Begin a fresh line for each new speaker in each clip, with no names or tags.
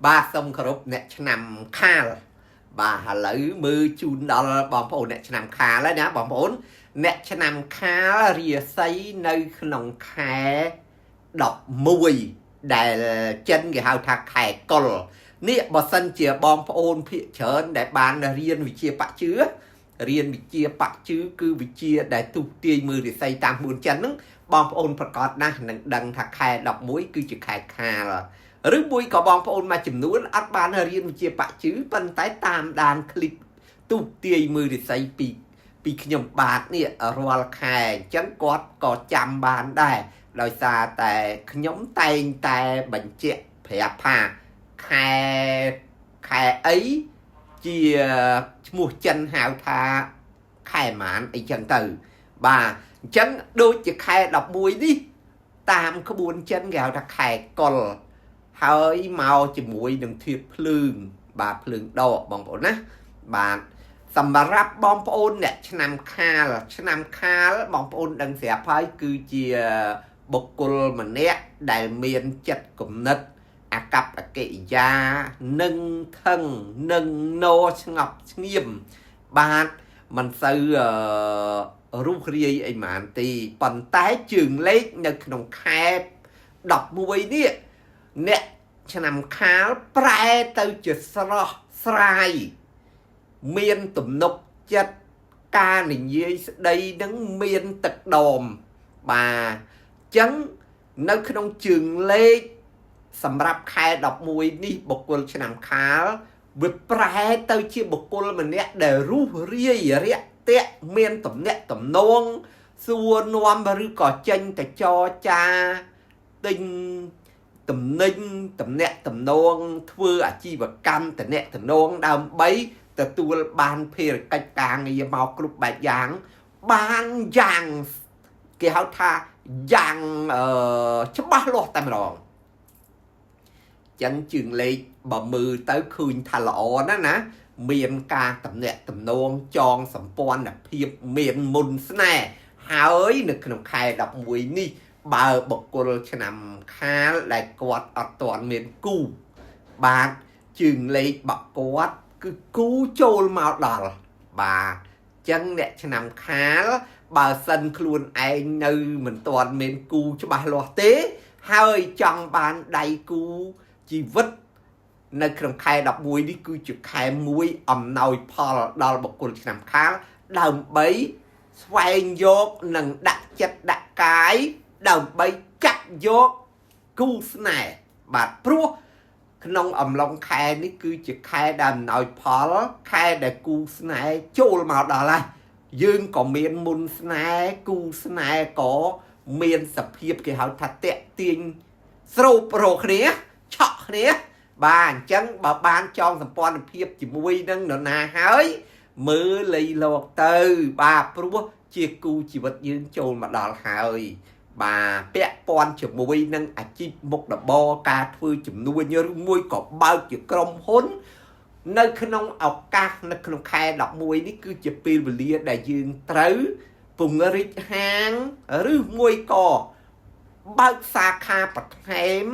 បាទសូមគោរពអ្នកឆ្នាំខាលបាទឥឡូវមើលជូនដល់បងប្អូនអ្នកឆ្នាំខាលហើយណាបងប្អូនអ្នកឆ្នាំខាលរាសីនៅក្នុងខែ11ដែលចិនគេហៅថាខែកុលនេះបើសិនជាបងប្អូនភាគច្រើនដែលបានរៀនវិជ្ជាបច្ចឿរៀនវិជ្ជាបច្ចឿគឺវិជ្ជាដែលទុះទាយមើលរាសីតាមខ្លួនចិនហ្នឹងបងប្អូនប្រកាសណាស់នឹងដឹងថាខែ11គឺជាខែខាលឬមួយក៏បងប្អូនមួយចំនួនអត់បានរៀនវិជ្ជាបច្ចឿប៉ុន្តែតាមដានคลิปទុះទាយមើលរាសីពីខ្ញុំបាទនេះរាល់ខែអញ្ចឹងគាត់ក៏ចាំបានដែរដោយសារតែខ្ញុំតែងតែបញ្ជាក់ប្រាប់ថាខែខែអីជាឈ្មោះចិនហៅថាខែម៉ានអីចឹងទៅបាទអញ្ចឹងដូចជាខែ11នេះតាមក្បួនចិនគេហៅថាខែកុលហើយមកជាមួយនឹងធាតុភ្លើងបាទភ្លើងដកបងប្អូនណាបាទសម្រាប់បងប្អូនអ្នកឆ្នាំខាលឆ្នាំខាលបងប្អូនដឹងស្រាប់ហើយគឺជាបុគ្គលម្នាក់ដែលមានចិត្តគំនិតអាកប្បកិរិយានឹងខឹងនឹងណស្ងប់ស្ងៀមបាទមិនសូវរុះរាយអីហ្មងទេប៉ុន្តែជើងលេខនៅក្នុងខែ11នេះអ្នកឆ្នាំខាលប្រែទៅជាស្រស់ស្រាយមានទំនុកចិត្តការនិយាយស្ដីនឹងមានទឹកដមបាទអញ្ចឹងនៅក្នុងជើងលេខសម្រាប់ខែ11នេះបុគ្គលឆ្នាំខាលវាប្រែទៅជាបុគ្គលម្នាក់ដែលរុះរាយរាក់ទាក់មានទំនាក់ទំនងសួរនាំឬក៏ចេញទៅចរចាទិញទំនិញតំណាក់តំនងធ្វើអាជីវកម្មតំណាក់តំនងដើម្បីទទួលបានភារកិច្ចការងារមកគ្រប់បែបយ៉ាងបានយ៉ាងគេហៅថាយ៉ាងច្បាស់លាស់តែម្ដងចឹងជើងលេខបើមើលទៅឃើញថាល្អណាស់ណាមានការតំណាក់តំនងចងសម្ព័ន្ធភាពមានមុនស្នេហ៍ហើយនៅក្នុងខែ11នេះបើបុគ្គលឆ្នាំខាលដែលគាត់អត់ទាន់មានគូបាទជើងលេខបគាត់គឺគូចូលមកដល់បាទចឹងអ្នកឆ្នាំខាលបើសិនខ្លួនឯងនៅមិនទាន់មានគូច្បាស់លាស់ទេហើយចង់បានដៃគូជីវិតនៅក្នុងខែ11នេះគឺជាខែមួយអំណោយផលដល់បុគ្គលឆ្នាំខាលដើម្បីស្វែងយកនិងដាក់ចិត្តដាក់កាយដើម្បីចាប់យកគូស្នេហ៍បាទព្រោះក្នុងអំឡុងខែនេះគឺជាខែដែលអំណោយផលខែដែលគូស្នេហ៍ចូលមកដល់ហើយយើងក៏មានមុនស្នេហ៍គូស្នេហ៍ក៏មានសភាពគេហៅថាតាក់ទាញស្រូបរកគ្នាឆក់គ្នាបាទអញ្ចឹងបើបានចងសម្ព័ន្ធភាពជាមួយនឹងនរណាហើយមើលលៃលោកទៅបាទព្រោះជាគូជីវិតយើងចូលមកដល់ហើយបាទពាក់ព័ន្ធជាមួយនឹងអាជីពមុខរបរការធ្វើជំនួញឬមួយក៏បើកជាក្រុមហ៊ុននៅក្នុងឱកាសនៅក្នុងខែ11នេះគឺជាពេលវេលាដែលយើងត្រូវពង្រីកហាងឬមួយក៏បើកសាខាបន្ថែម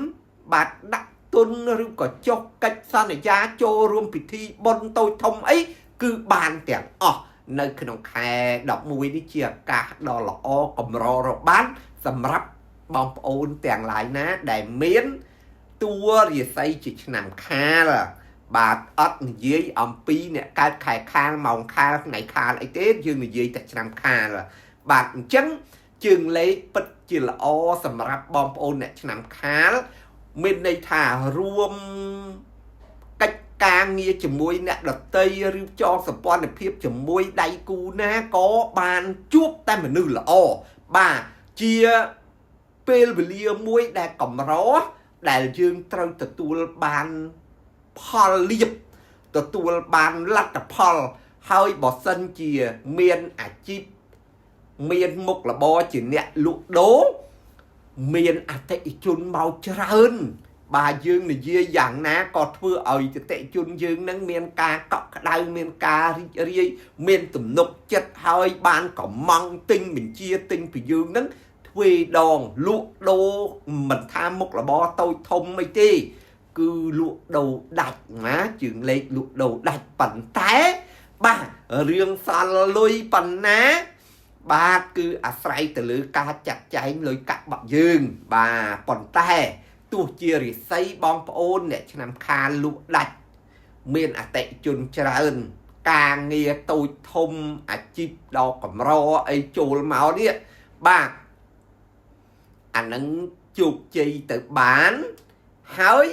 បាទដាក់ទុនឬក៏ចុះកិច្ចសន្យាចូលរួមពិធីបុណ្យតូចធំអីគឺបានទាំងអស់នៅក្នុងខែ11នេះជាឱកាសដ៏ល្អកម្ររកបានសម្រាប់បងប្អូនទាំងឡាយណាដែលមានតួរាសីជាឆ្នាំខាលបាទអត់និយាយអំពីអ្នកកើតខែខាលម៉ោងខាលថ្ងៃខាលអីទេយើងនិយាយតែឆ្នាំខាលបាទអញ្ចឹងជើងលេខពិតជាល្អសម្រាប់បងប្អូនអ្នកឆ្នាំខាលមានន័យថារួមកិច្ចការងារជាមួយអ្នកដតីឬចងសម្ព័ន្ធភាពជាមួយដៃគូណាក៏បានជួបតែមនុស្សល្អបាទជាពេលវេលាមួយដែលកម្រដែលយើងត្រូវទទួលបានផលលាភទទួលបានលទ្ធផលហើយបើសិនជាមានអាជីពមានមុខរបរជាអ្នកលក់ដូរមានអតិថិជនមកច្រើនបាទយើងនិយាយយ៉ាងណាក៏ធ្វើឲ្យអតិថិជនយើងនឹងមានការកក់ក្ដៅមានការរីករាយមានទំនុកចិត្តហើយបានកំងទិញបញ្ជាទិញពីយើងនឹងទ្វេដងលក់ដូរមិនថាមុខរបរតូចធំអីទេ គឺលក់ដូរដាច់ណាជើងលេខលក់ដូរដាច់ប៉ុន្តែបាទរឿងសល់លុយប៉ុណ្ណាបាទគឺអាស្រ័យទៅលើការចាត់ចែងលុយកាក់របស់យើងបាទប៉ុន្តែទោះជារិស័យបងប្អូនអ្នកឆ្នាំខាលលក់ដាច់មានអតិជនច្រើនការងារតូចធំអាជីពដ៏កម្រអីចូលមកនេះបាទអានឹងជោគជ័យទៅបានហើយ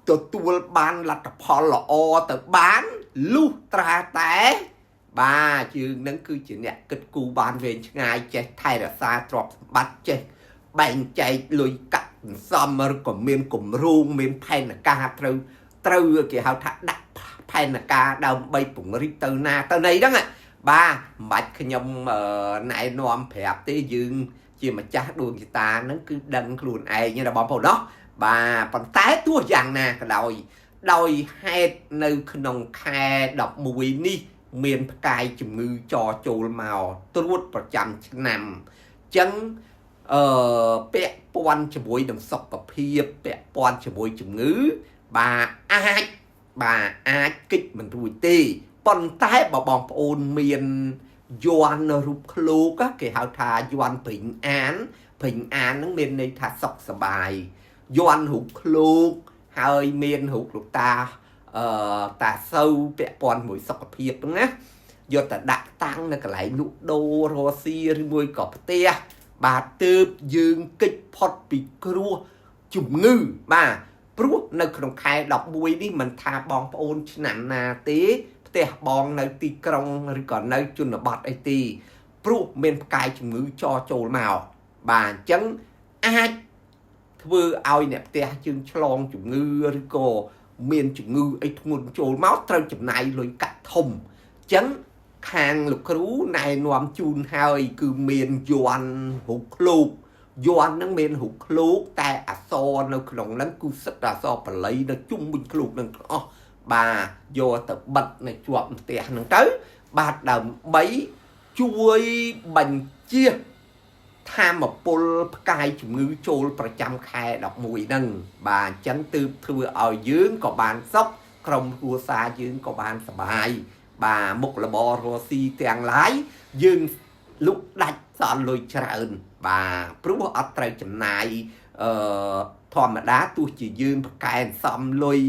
ទទួលបានលទ្ធផលល្អទៅបានលុះត្រាតែបាទជើងនឹងគឺជាអ្នកគិតគូរបានវែងឆ្ងាយចេះថែរក្សាទ្រព្យសម្បត្តិចេះបែងចែកលុយកាក់សំឬក៏មានគម្រោងមានផែនការត្រូវគេហៅថាដាក់ផែនការដើម្បីពង្រីកទៅណាទៅណីហ្នឹងបាទមិនបាច់ខ្ញុំណែនាំប្រាប់ទេយើងជាម្ចាស់ដួងជតាហ្នឹងគឺដឹងខ្លួនឯងណាបងប្អូនណោះបាទប៉ុន្តែទោះយ៉ាងណាក៏ដោយដោយហេតុនៅក្នុងខែ11នេះមានផ្កាយជំងឺចចូលមកត្រួតប្រចាំឆ្នាំអញ្ចឹងពាក់ព័ន្ធជាមួយនឹងសុខភាពពាក់ព័ន្ធជាមួយជំងឺបាទអាចបាទអាចគិតមិនរួចទេប៉ុន្តែបើបងប្អូនមានយ័ន្តរូបឃ្លោកគេហៅថាយ័ន្តព្រិញអានព្រិញអានហ្នឹងមានន័យថាសុខសប្បាយយ័ន្តរូបឃ្លោកហើយមានរូបលោកតាតាសូវពាក់ព័ន្ធមួយសុខភាពហ្នឹងណាយកតែដាក់តាំងនៅកន្លែងលក់ដូររស់ស៊ីឬមួយក៏ផ្ទះបាទទើបយើងគេចផុតពីគ្រោះជំងឺបាទព្រោះនៅក្នុងខែ11នេះមិនថាបងប្អូនឆ្នាំណាទេផ្ទះបងនៅទីក្រុងឬក៏នៅជនបទអីទេព្រោះមានផ្កាយជំងឺចចូលមកបាទអញ្ចឹងអាចធ្វើឲ្យអ្នកផ្ទះជើងឆ្លងជំងឺឬក៏មានជំងឺអីធ្ងន់ចូលមកត្រូវចំណាយលុយកាក់ធំអញ្ចឹងខាងលោកគ្រូណែនាំជូនហើយគឺមានយ័ន្តរូបឃ្លោកយ័ន្តហ្នឹងមានរូបឃ្លោកតែអក្សរនៅក្នុងហ្នឹងគឺសិតតែអក្សរបល័យនៅជុំវិញឃ្លោកហ្នឹងទាំងអស់បាទយកទៅបិទនៅជាប់ផ្ទះហ្នឹងទៅបាទដើម្បីជួយបញ្ជាធម៌ពលផ្កាយជំងឺចូលប្រចាំខែ11ហ្នឹងបាទអញ្ចឹងទើបធ្វើឲ្យយើងក៏បានសុខក្រុមគ្រួសារយើងក៏បានសប្បាយបាទមុខរបររស់ស៊ីទាំងឡាយយើងលុកដាច់សល់លុយច្រើនបាទព្រោះអត់ត្រូវចំណាយធម្មតាទោះជាយើងប្រកែសំលុយ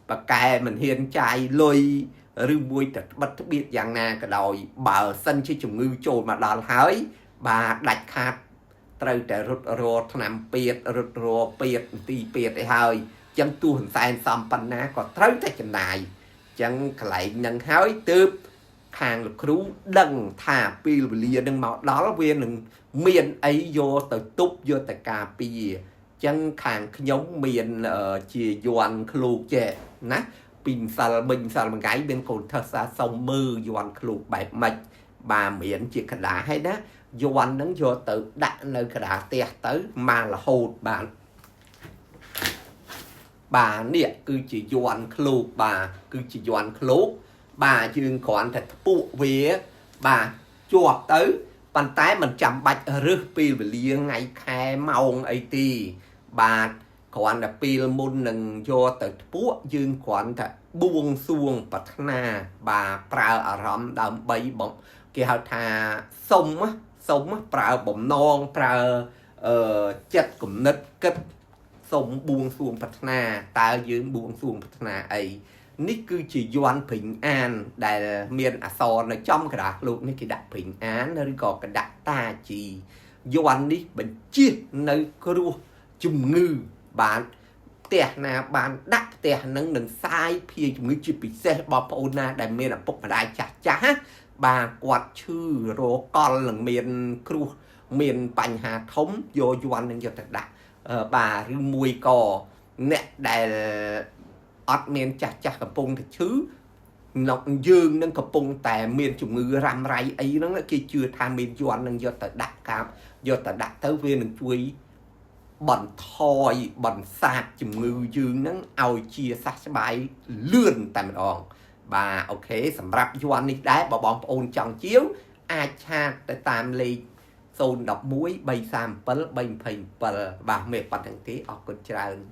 ប្រកែមិនហ៊ានចាយលុយឬមួយទៅបិទត្បៀតយ៉ាងណាក៏ដោយបើសិនជាជំងឺចូលមកដល់ហើយបាទដាច់ខាតត្រូវតែរត់រថ្នាំពេទ្យរត់រពេទ្យទីពេទ្យអីហើយចឹងទោះសែនសំប៉ុណ្ណាក៏ត្រូវតែចំណាយចឹងកន្លែងនឹងហើយទើបខាងលោកគ្រូដឹងថាពេលវេលានឹងមកដល់វានឹងមានអីយកទៅទប់យកទៅការពារចឹងខាងខ្ញុំមានជាយ័ន្តឃ្លោកចេះណាពីម្សិលមិញម្សិលមួយថ្ងៃមានកូនថឹះសាសុំមើលយ័ន្តឃ្លោកបែបម៉េចបាទមានជាក្តារហើយណាយ័ន្តហ្នឹងយកទៅដាក់នៅក្តារផ្ទះទៅមករហូតបាទបាទនេះគឺជាយ័ន្តឃ្លោកបាទគឺជាយ័ន្តឃ្លោកបាទយើងគ្រាន់តែធ្ពក់វាបាទជាប់ទៅប៉ុន្តែមិនចាំបាច់រើសពេលវេលាថ្ងៃខែម៉ោងអីទេបាទគ្រាន់តែពេលមុននឹងយកទៅធ្ពក់យើងគ្រាន់តែបួងសួងប្រាថ្នាបាទប្រើអារម្មណ៍ដើម្បីបងគេហៅថាសុំប្រើបំណងប្រើចិត្តគំនិតគិតសុំបួងសួងប្រាថ្នាតើយើងបួងសួងប្រាថ្នាអីនេះគឺជាយ័ន្តព្រិញអានដែលមានអក្សរនៅចំក្តារលោកនេះគេដាក់ព្រិញអានឬក៏កដាក់តាជីយ័ន្តនេះបញ្ជៀសនៅគ្រោះជំងឺបាទផ្ទះណាបានដាក់ផ្ទះនឹងនឹងសាយភាយជំងឺជាពិសេសបងប្អូនណាដែលមានឪពុកម្ដាយចាស់ចាស់បាទគាត់ឈឺរកលនឹងមានគ្រោះមានបញ្ហាធំយកយ័ន្តនឹងយកទៅដាក់បាទឬមួយក៏អ្នកដែលអត់មានចាស់ចាស់កំពុងតែឈឺយើងនឹងកំពុងតែមានជំងឺរ៉ាំរ៉ៃអីហ្នឹងគេជឿថាមានយ័ន្តនឹងយកទៅដាក់កាបយកទៅដាក់ទៅវានឹងជួយបន្ថយបន្សាបជំងឺយើងហ្នឹងឲ្យជាសះស្បើយលឿនតែម្ដងបាទអូខេសម្រាប់យ័ន្តនេះដែរបើបងប្អូនចង់ជាវអាចឆាតទៅតាមលេខ011 337 327បាទមេប៉ុណ្្នឹងទេអរគុណច្រើន។